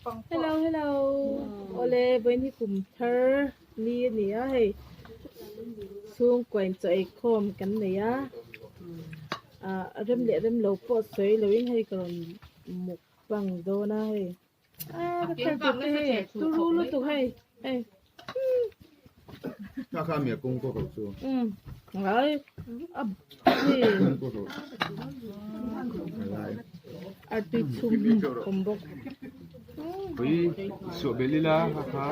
Hello hello awle vawiin hi kum thar ni a ni a hei chhungkua in chaw ei khawm kan nei a ah rem leh rem lo pawh sawi lo in hei ka rawn mukbang dawn a hei ah ka thar tur te hei turu lutuk hei hei. Artui chhum awm bawk. Pui suah belh ila ha kha.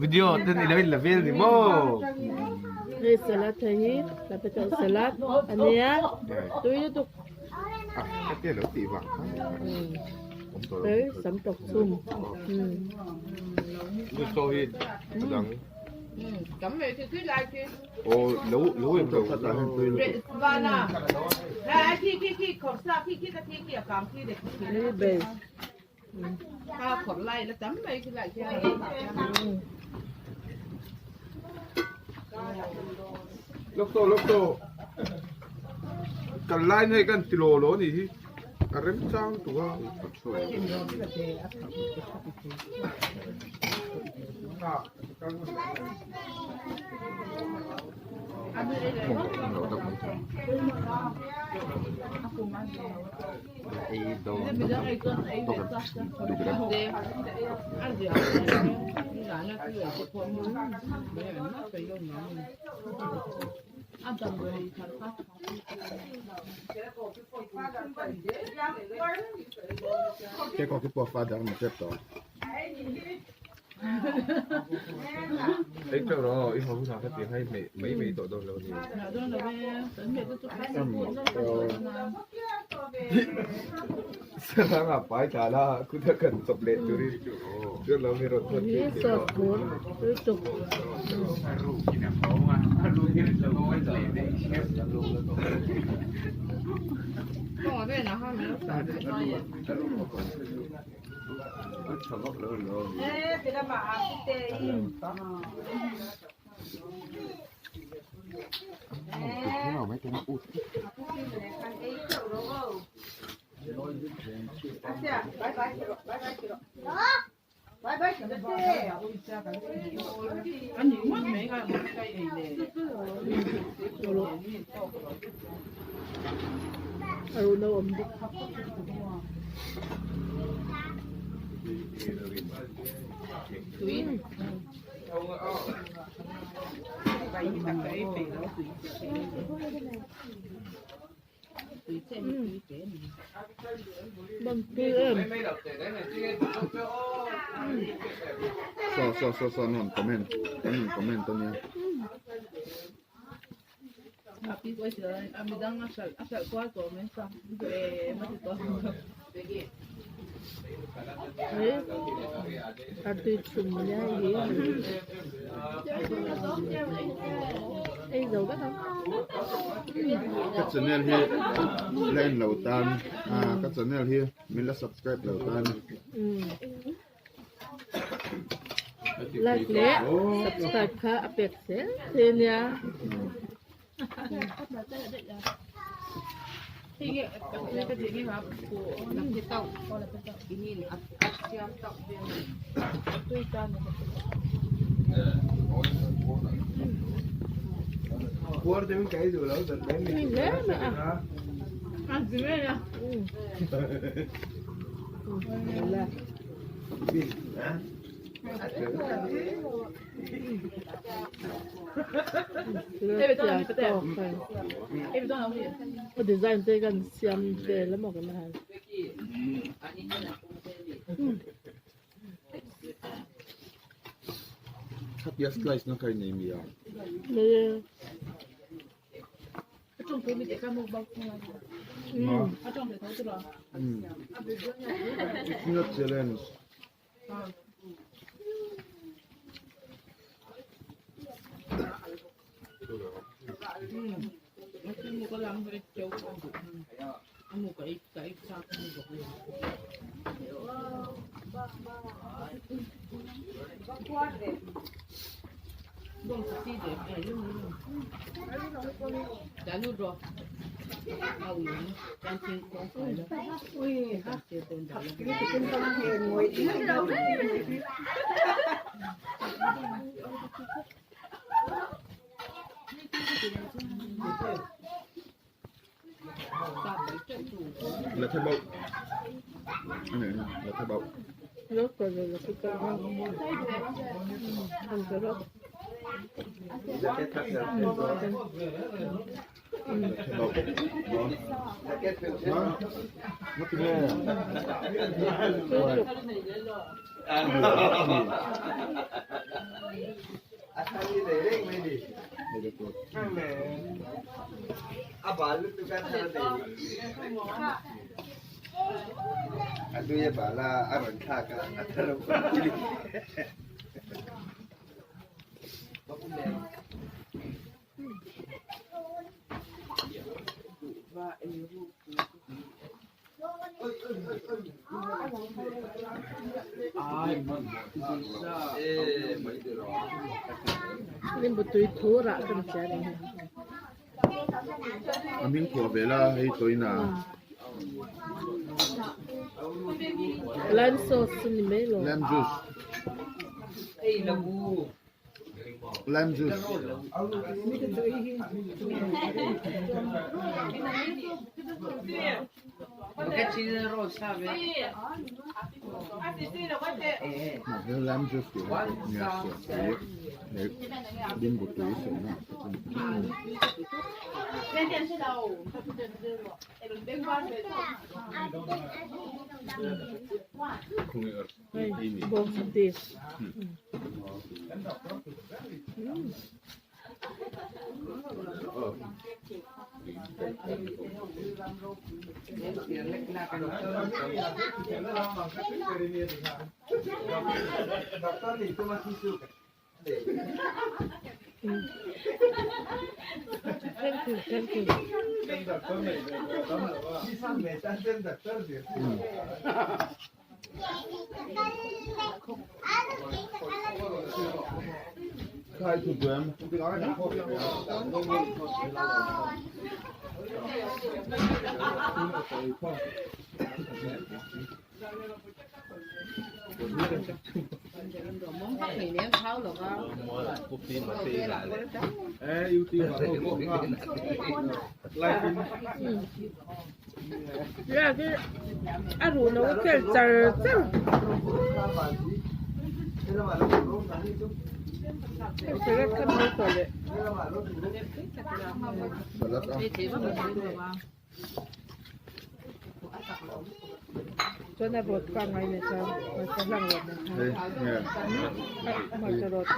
Video ten i lo in la vel ni maw? Hei salad thei hi la pe tawh salad a nia tui lutuk. A ka tia lo tih vang khan awm tawh lo. Hei sam tawk chhum. Lu saw hi a dang. Aw lo lo em lo. Lok tawh lok tawh kan line hei kan ti law law a nih hi a remchang tuk a. Ei teuh rawh i haw hunah ka ti hai mai mai mai tawh dawn lo a ni. Saranga pai thla la kut a kan chawp leh turin chuan lo mi rawn thawn thin tih pawh. A ruhno awm bawk. Bawngtui em. Saw saw saw saw an rawn comment an rawn comment a nia. Hei artui chhum nia hei hi ei zo vek ang. Ka channel hi la en lo tan ah ka channel hi min la subscribe lo tan. Like leh subscribe kha a pek zel thei a nia. A design te kan siam vel a maw kan han. Khatia slice na kai nei mi a. Nei e. It's not challenge. La thai bauh ani la thai bauh Limbu tui thu rah kan hria ni. A hming phuah ve la hei tawina. Lime sauce chu ni mai lo. Lime juice. Lime juice. He lime juice tih hi nia suah tui leh limbu tui sawmna ah te chuan. Thank you, thank you. A ruh lo a kel char char. Salad kha mai tawh leh. Chuan a rawt pangngai nen chuan hmarcha hlang rawt nen khan hmarcha rawt.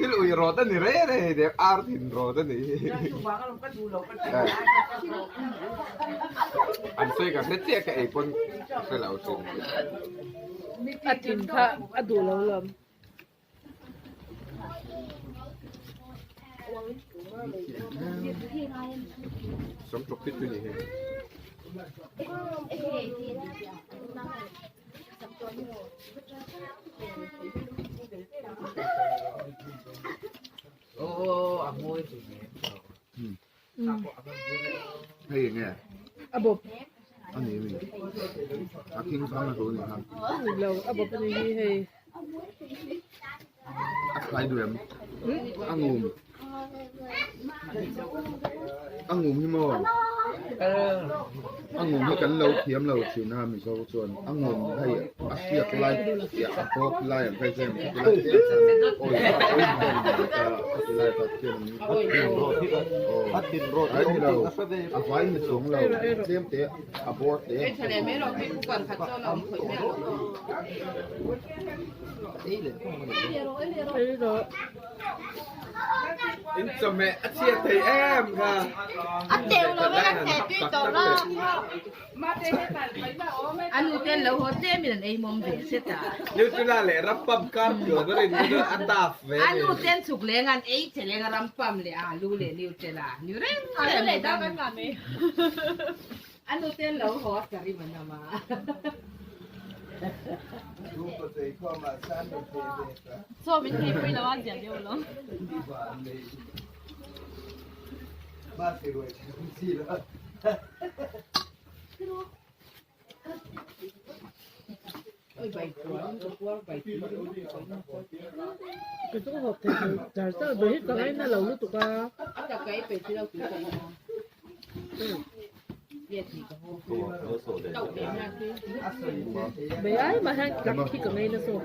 Thil ui rawt a ni re re hei deuh ar thin rawt a ni hi. An sawi ka hre chiah ka ei pawn ka hre lo thin. A thin kha a duh lo lawm. Sam ṭawk tit tu ni hi. Hei enge? A bawp. A ni mi. A thing thang a ni kha. Ni lo, a bawp a ni hi hei. A thlai duh em? A ngum. A ngum hi maw? A ngum hi kan lo thiam lo thin a Mizo chuan a ngum hei a hriat lai piah a bawk lai ang phei chuan khati lai awi awi ka khati lai kha khian a thin rawt hi lo a vai ni chuang lo tlem te a bawr te Ei rawh. In chawhmeh a chhiat thei em kha. A teu lo e a theh tui tawh lo. A nu ten lo haw tlem in an ei mawm ve set a. Nutella leh ram pump kar tluan a rin chu a tough ve A nu ten chhuk leng an ei che leng a ram pump leh alu leh Nutella ni reng reng. A nu ten lo haw a sari man a ma. Chaw min thei pui lo a zia deuh lo. Ka chu hawp thei lo char char ber hi ka ngaina lo lutuk a. Bei ai mah hian tak hi ka ngaina zawk.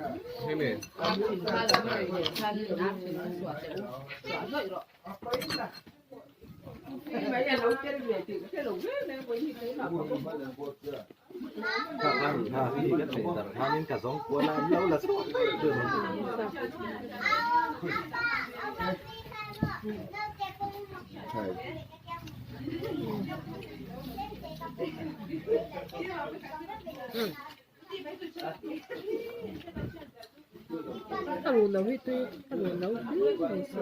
A ruh lo hi tui a ruh lo tui mai se.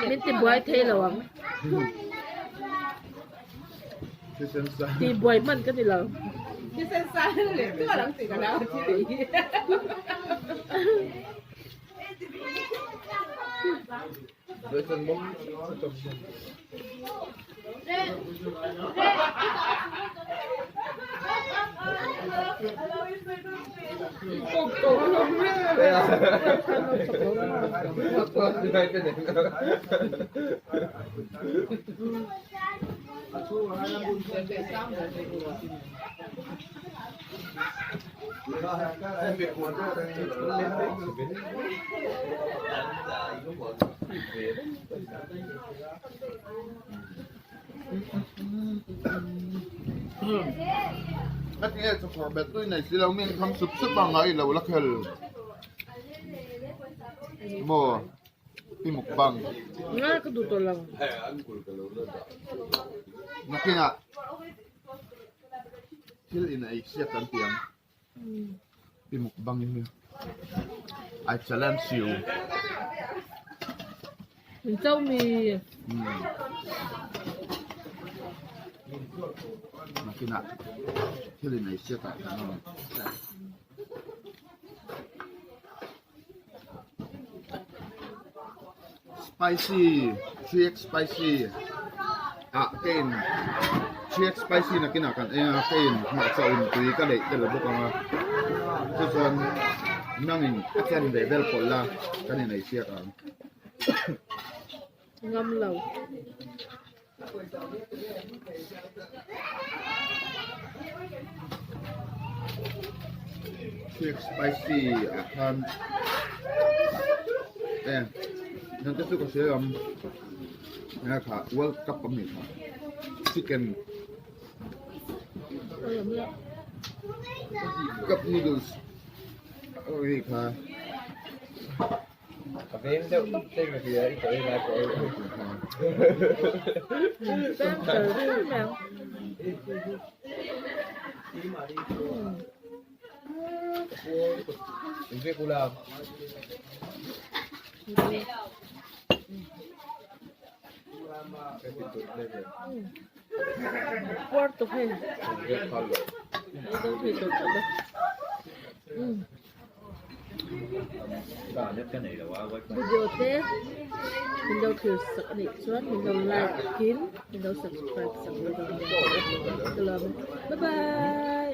Min ti buai thei lo ang. Ti buai hman ka ni lo. Ka ti nge chawhchawr bet tui nei si lo mi an kham sup sup ang a i lo la khel maw i mukbang. Nga ka duh tawh lo. Nakinah thil in ei chhiat kan ti ang. I mukbang hi I challenge you. Min cho mi. Nakinah thil in ei chhiat ah kan awm. Spicy, 3x spicy ah ka in 3x spicy nakinah kan eng a ka in hmarcha un tui ka neih tel bawk ang a chu chuan nangin a chan ve vel pawlh la kan inei siak ang. Ngam lo. Sweet spicy ah khan e nang te chu ka hria ang enge kha world cup a mi kha chicken cup noodles a mi kha. A veng deuh tawp che ka hria i chaw ei lai pawh ei Inve kula. Puar tawh hei. Video te min lo thlir sak a nih chuan min lo like in min lo subscribe sak ve dawn nia ka lawm e bye bye.